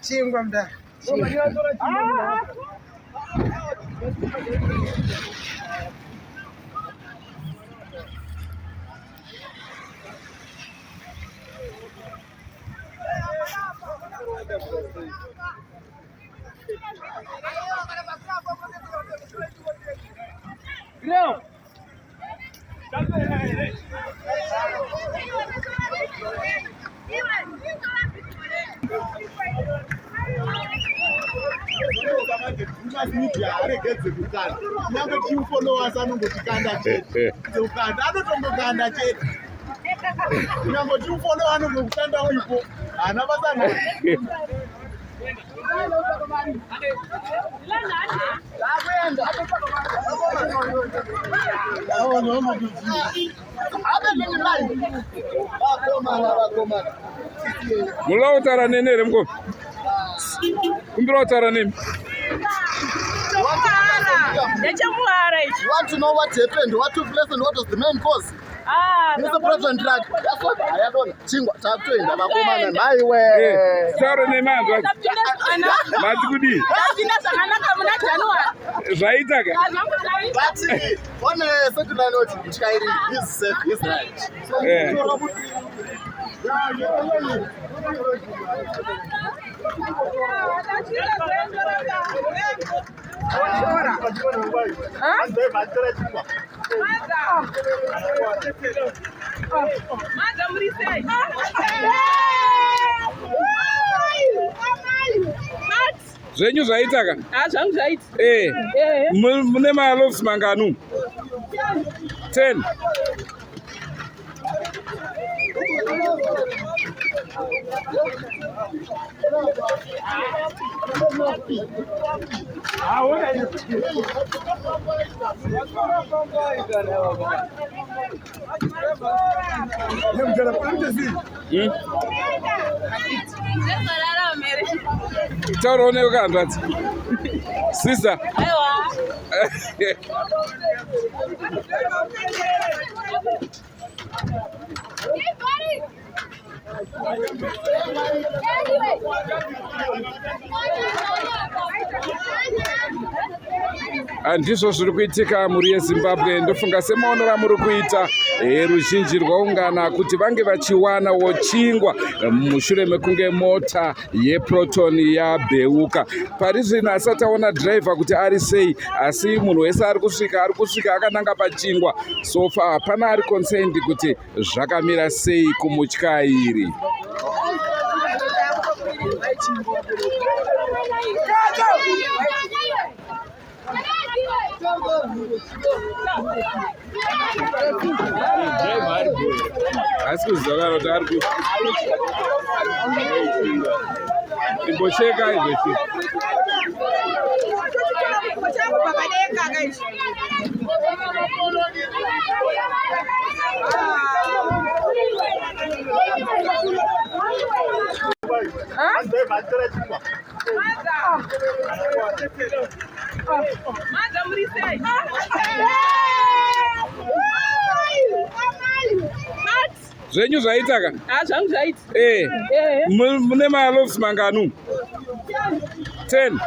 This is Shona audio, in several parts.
Chingwa mdara. Aregedze kukanda nyange tichimufolowasi anongotikanda chete kukanda anotongokanda chete nyange tichimufolowa anongokukanda uripo haana basa naye. Munoda kutaura neni here mukoma? Kumbira kutaura nemi. Ndechemuhara ichi. You want to know what happened, what took place and what was the main cause? Ah, Mr. President Drag, that's what I don't. Chingwa, takutoenda vakomana, maiwe. Eh, taura nemi hanzvadzi. Tapinda zvakanaka. Mati kudii? Tapinda zvakanaka muna January. Zvaita ka? Ah, zvangu zvaita. But on a certain note, Mutyairi is safe, he's right. So, Eh. Madza muri sei? Zvenyu zvaita ka? Ah, zvangu zvaita. Eh. Eh. Mune maloaves manganu? 10. Taura newe ka hanzvadzi. Sister. Aiwa. Handizvo zviri kuitika mhuri yeZimbabwe. Ndofunga semaonero amuri kuita, ruzhinji rwaungana kuti vange vachiwanawo chingwa mushure mekunge mota yeProton yabheuka. Pari zvino asati aona dhiraivha kuti ari sei, asi munhu wese ari kusvika ari kusvika akananga pachingwa. So far hapana ari concerned kuti zvakamira sei kumutyairi. Asi kuziva kana kuti ari ku imbocheka imbocheka. Madza muri sei? Zvenyu zvaita ka? Ah, zvangu zvaita. Eh. Eh. Mune maloaves manganu? 10.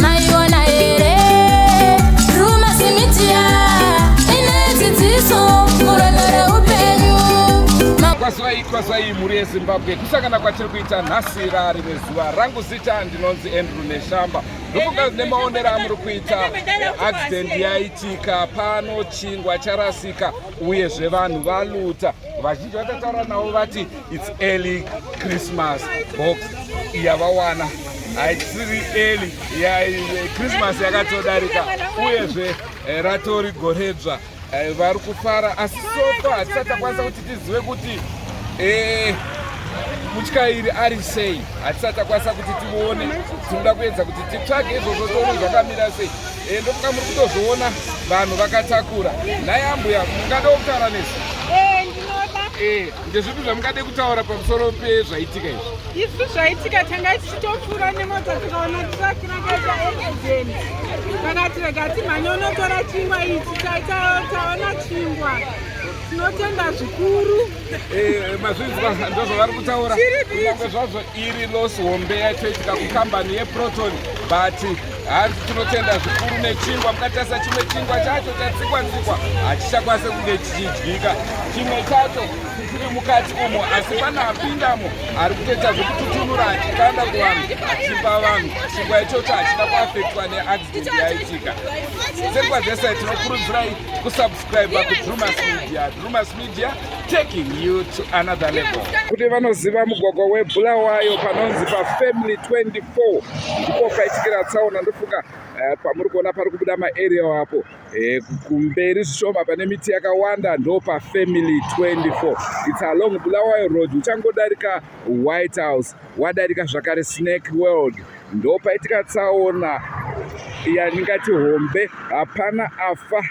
Maiona here Drewmas Media ine dzidziso murwendo reupenyu. Kwazwai kwazwai mhuri yeZimbabwe, kusangana kwatiri kuita nhasi rarimwe zuva. Rangu zita ndinonzi Andrew Neshamba. Ndofunga nemaonero amuri kuita accident yaitika pano, chingwa charasika uyezve vanhu valuta. Vazhinji vatataura navo vati it's early Christmas box yavawana, haisiri early ya Christmas yakatodarika, uyezve ratori goredzva. Vari kufara, asi so far hatisati takwanisa kuti tizive kuti Eh, mutyairi ari sei hatisati takwanisa kuti timuone. Tinoda kuedza kuti titsvage izvozvo tione zvakamira sei. Eh, ndofunga muri kutozviona vanhu vakatakura. Nhai ambuya, mungade kutaura nesu? Eh, ndinoda. Eh, ndezvipi zvamungade kutaura pamusoro pezvaitika izvi? Isu zvaitika tanga tichitopfuura nemota tikaona truck rakaita accident. Vakati rega timhanye unotora chingwa ichi taona chingwa. Tinotenda zvikuru. Eh, mazvinzwa ndozvavari kutaura. Kunyange zvazvo iri loss hombe yatoitika kukambani yeProton, but hanzi tinotenda zvikuru nechingwa. Mukatarisa chimwe chingwa chacho chatsikwa tsikwa, hachichakwanisi kunge chichidyika. Chimwe chacho chichiri mukati umo, asi pane apindamo ari kutoita zvekututunura achikanda kuvanhu, achipa vanhu chingwa ichocho. Hachina kuafektwa neaccident yaitika. Senguva dzese tinokurudzirai kusubscribe kuDrumas Media. Drumas Media, taking you to another level. Kuti vanoziva mugwagwa weBulawayo, panonzi paFamily 24, ndipo paitikira tsaona. Ndofunga pamuri kuona pari kubuda maarea apo, kumberi zvishoma pane miti yakawanda, ndo paFamily 24. It's along Bulawayo Road, uchangodarika White House, wadarika zvakare Snake World, ndo paitika tsaona yandingati hombe. Hapana afa.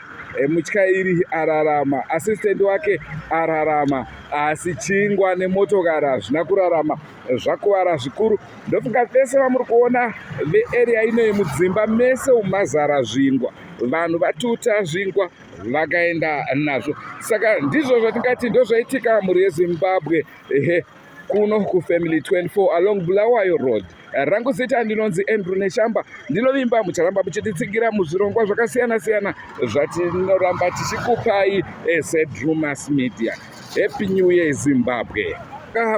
Mutyairi ararama, assistant wake ararama, asi chingwa nemotokari hazvina kurarama, zvakuvara zvikuru. Ndofunga vese vamuri kuona vearea inoyi, mudzimba mese umazara zvingwa, vanhu vatuta zvingwa vakaenda nazvo. Saka ndizvo zvatingati ndozvaitika, mhuri yeZimbabwe, ehe, kuno kuFamily 24 along Bulawayo Road. Rangu zita ndinonzi Andrew Neshamba. Ndinovimba mucharamba muchititsigira muzvirongwa zvakasiyana-siyana zvatinoramba tichikupai seDrumas Media. Happy New Year, Zimbabwe.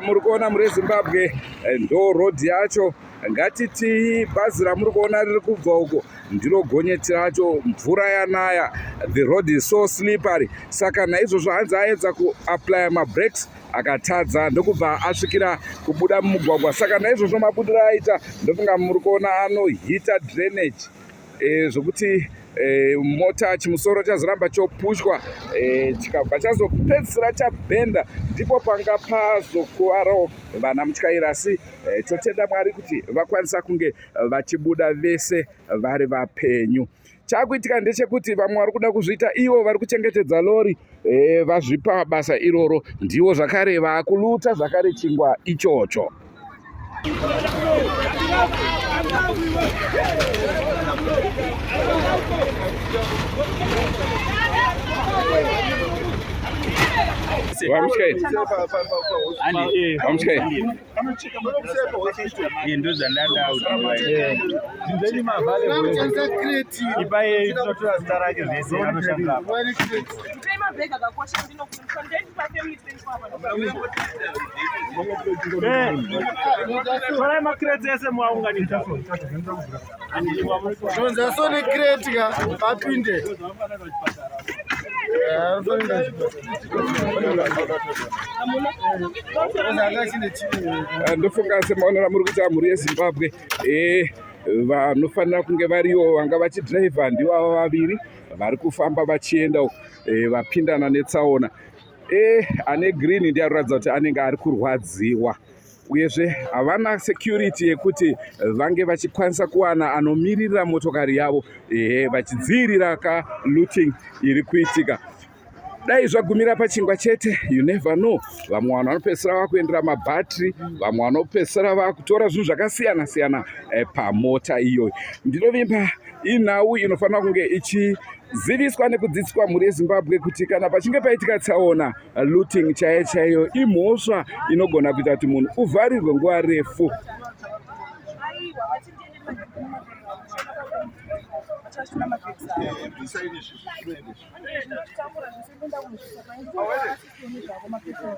Muri kuona, muri Zimbabwe, ndo road yacho. Ngatiti bhazi ramuri kuona riri kubva uko ndiro gonyeti racho. Mvura yanaya, the road is so slippery. Saka naizvozvo hanzi aedza kuapplya mabrakes akatadza, ndokubva asvikira kubuda mumugwagwa. Saka naizvozvo mabudiro aita, ndofunga muri kuona anohita drainage, zvokuti mota chimusoro chazoramba chopushwa, chikabva chazopedzisira chabhenda. Ndipo panga pazokuvarawo vana mutyairi, asi totenda Mwari kuti vakwanisa kunge vachibuda vese vari vapenyu. Chakuitika ndechekuti vamwe vari kuda kuzviita ivo vari kuchengetedza lori, vazvipa basa iroro, ndivo zvakare vaakuluta zvakare chingwa ichocho. Vamutyairi, vamutyairi. Ndozvandada. Ipai tinotora zita rake zvese anoshanda apa. Mabhegi akakosha ndinokupa pa Family 24 apa. Torai macrates ese muaunganidza. Zvonzi asone crate ka apinde. Ndofunga semaonero amuri kuita, mhuri yeZimbabwe, vanofanira kunge variwo vanga vachidhiraivha ndivava vaviri vari kufamba vachienda uko, vapindana netsaona. Ane green ndiye anoratidza kuti anenge ari kurwadziwa. Uyezve havana security yekuti vange vachikwanisa kuwana anomirira motokari yavo, ehe, vachidzivirira kalooting iri kuitika. Dai zvagumira pachingwa chete, you never know, vamwe vanhu vanopedzisira vakuendera mabhatiri, vamwe vanopedzisira vakutora zvinhu zvakasiyana siyana pamota iyoyo. Ndinovimba inhau inofanira kunge ichiziviswa nekudzidziswa mhuri yeZimbabwe kuti kana pachinge paitika tsaona, looting chaiyo chaiyo imhosva inogona kuita kuti munhu uvharirwe nguva refu. Aiwa, vatindiende vachashona mabhegi avo. Ndinotambura zvese, ndoenda kunozvisa paini zvako mapepuru.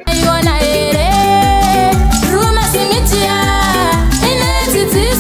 Iona here Drewmas Media ine dzidziso.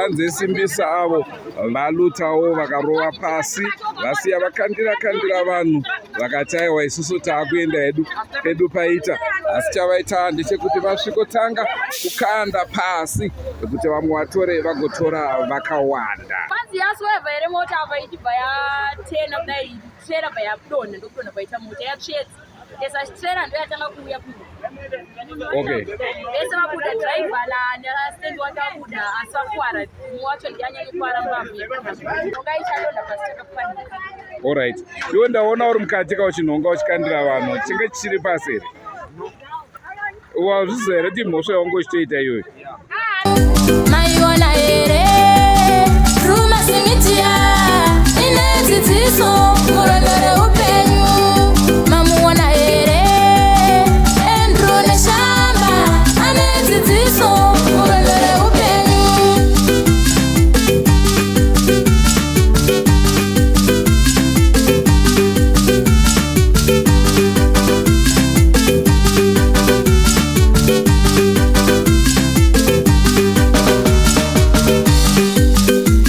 Hanzvanzi yesimbisa avo valutawo vakarova pasi vasiya vakandira kandira vanhu vakati aiwa isusu taakuenda hedu pedu paita asi chavaita ndechekuti vasvikotanga kukanda pasi kuti vamwe vatore vagotora vakawanda. Panzi yasweva here mota apa ichibva yatena kudai trailer bva yadonha ndokudonha kwaita mota yatsvedza yes trailer ndo yatanga kuuya kuno. Okay. Vese vabuda driver nastand wake vabuda asi vakuwara mumwe wacho ndiye anyanya kuwara mbabvu nonga ichadonha pasi takapanika. Alright, iwe ndaona uri mukati ka uchinhonga uchikandira vanhu chinge chichiri pasi here? Wazviziva here kuti mhosva yaunge uchitoita iyoyo? Maiona here Drewmas Media ine dzidziso murwendo reupenyu? Mamuona here Andrew Neshamba ane dzidziso murwendo reupenyu?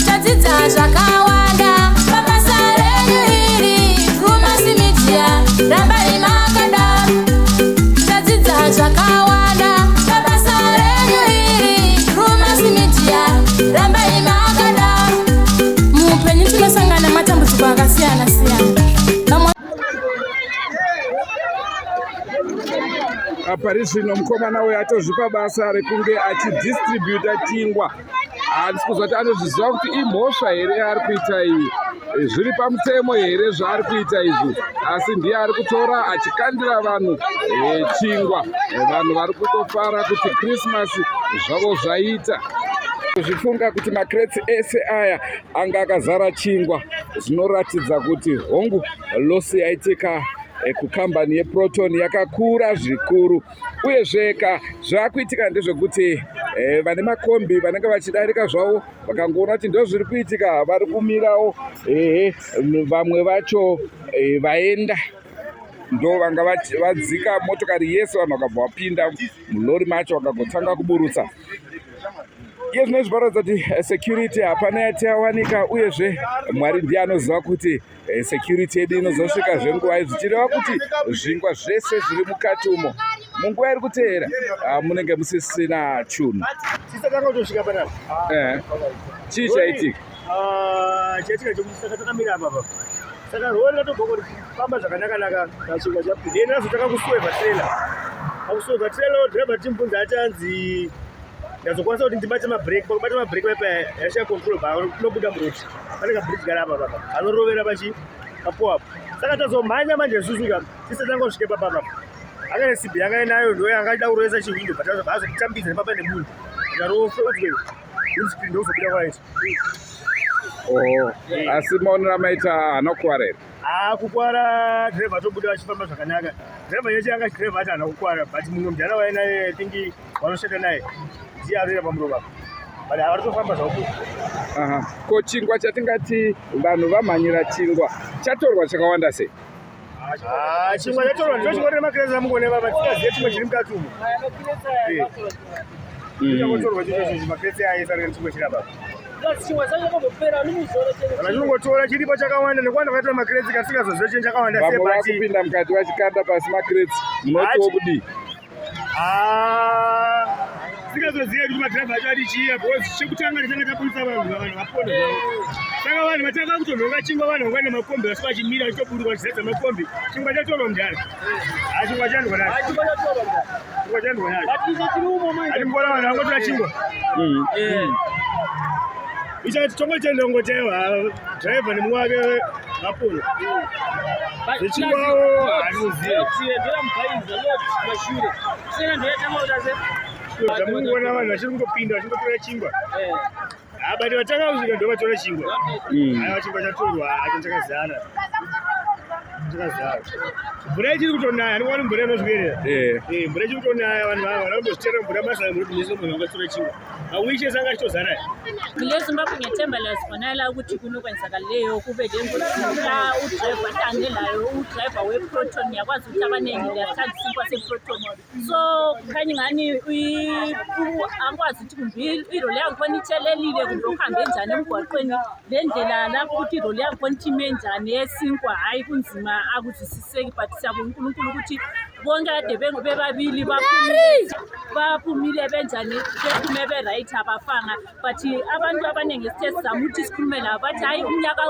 Tadzidza zvakawanda pabasa renyu iri, Drewmas Media, rambai makadaro. Tadzidza zvakawanda pabasa renyu iri, Drewmas Media, rambai makadaro. Muupenyu tinosangana matambudziko akasiyana siyana, vamwe Pari zvino mukomana uyu atozvipa basa rekunge achidistributa chingwa. Handisi kuziva kuti anozviziva kuti imhosva here yaari kuita iyi, zviri pamutemo here zvaari kuita izvi, asi ndiye ari kutora achikandira vanhu chingwa. Vanhu vari kutofara kuti Christmas zvavo zvaita. Kuzvifunga kuti macrates ese aya anga akazara chingwa, zvinoratidza kuti hongu, loss yaitika kukambani yeProton yakakura zvikuru. Uyezve ka zvaakuitika ndezvekuti vane makombi vanenge vachidarika zvavo vakangoona kuti ndo zviri kuitika, vari kumirawo. Ehe, vamwe vacho vaenda ndo vanga vadzika motokari yese, vanhu vakabva vapinda mulori macho vakagotanga kuburutsa. Iye zvino zviparatidza kuti security hapana yati yawanika. Uyezve Mwari ndiye anoziva kuti security yedu inozosvika zvenguva, zvichireva kuti zvingwa zvese zviri mukati umo munguva iri kuteera munenge musisina chunhu. Tisatanga kutosvika panapa. Chii chaitika? Ah, chaitika chekuti saka takamira apa pa saka rori ratobva kuti famba zvakanaka-naka, then razotanga kuswevha trailer. Pakuswevha trailer, driver timbunza ati anzi ndazokwanisa kuti ndibate mabrake. Pakubata mabrake paipa yashaya control, unobuda muroad, pane kabridge kari apa papa, anorovera pachi papo apo. Saka tazomhanya manje isusu ka tisatanga kusvika papa papa, akane simbi yanga inayo ndo yanga achida kurovesa chihwindo, but azotambidza nepapa nemunhu akarofa udzwe windscreen ndokuzobuda kwaita. Oh, asi maonero amaita haana kukwara here? Haa, kukwara driver atobuda achifamba zvakanaka. Driver yacho yanga driver ati haana kukwara, but mumwe mudhara wainaye, I think vanoshanda naye, ndiye arira pamurova apa, but havari kutofamba zvavo. Aha. Ko chingwa chatingati vanhu vamhanyira chingwa chatorwa chakawanda sei? Ah, chingwa chatorwa ndicho chingwa nemacrates amungone vava, tikazive chimwe chiri mukati umo. Changotorwa chicho, macrates aisa rine chimwe chiri apa. Kana chinongotora chiripo chakawanda nekuwanda kwakaita macrates, katingazoziva chinhu chakawanda Vamwe sei, but vakupinda mukati vachikanda pasi macrates, munotiwo kudii? Ah, singazoziva kuti madhiraivha acho adi chiya, because chekutanga ndichange tabudisa vanhu, vanhu vapona zvavo. Saka vanhu vatanga kutonhonga chingwa, vanhu vanga nemakombi vasvika vachimira vachitoburuka vachizadza makombi. Chingwa chatorwa mudhara. Ha, chingwa chandwa nacho, chingwa chandwa nacho. Ati mbona vanhu vangotora chingwa. Ichati tongotenda kungoti dhiraivha nemumwe wake vapona, zvechingwawo handizivi. Zvamukuona vanhu vachiri kungopinda vachingotora chingwa. Ha, but vatanga kusvika ndo vatora chingwa. Aiwa, chingwa chatorwa hacho chakazara. Chakazara. Mvura ichiri kutonaya, ndikuona mvura inozviyerera. Eh. Eh, mvura ichiri kutonaya, vanhu vava vanombozvitera mvura basa muri kunesa munhu angatora chingwa. Mawishes anga achitozara. Mule Zimbabwe ngethemba liyazibonakala ukuthi kunokwenzakaleyo kube lengozi la udriver ahlangene layo, udriver we-Proton. Ngiyakwazi ukuthi abaningi liyathanda isinkwa se-Proton, so kukhanya ingani angikwazi ukuthi kumbe iroli yangikhona itshelelile kumbe uhambe njani emgwaqweni, le ndlela lapho ukuthi iroli yangikhona ithi ime njani yesinkwa. Hhayi, kunzima, akuzwisiseki, but siyabonga uNkulunkulu ukuthi bonke kade bebabili baphumile, baphumile benjani, bephume be-right, abafanga. But abantu abaningi sithe sizama ukuthi sikhulume nabo bathi hhayi, umnyaka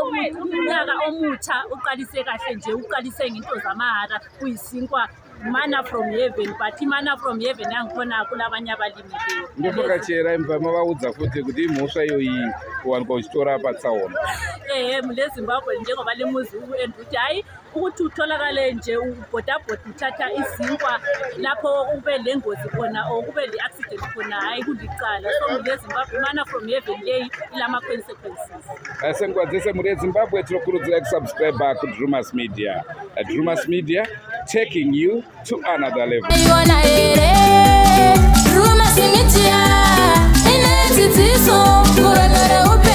omutsha uqalise kahle nje, uqalise ngento zamahara, kuyisinkwa, manna from heaven, but i-manna from heaven yangikhona kulabanye abalimileyo. Ndofunga chera imba mavaudza futi kuti imhosva iyoyi kuwanikwa uchitora patsaona. Ehe, mule Zimbabwe njengoba limuzi and ukuthi hhayi, ukuthi utholakale nje ubhodabhoda uthatha izinkwa lapho ube lengozi khona or kube le-accident khona, hhayi, kulicala. So mule Zimbabwe manna from heaven leyi ilama-consequences. Senguva dzese, mhuri yeZimbabwe, tinokurudzira kusubscribe kuDrumas Media. Drumas Media, taking you to another level. Iona here Drewmas Media ine dzidziso murwendo.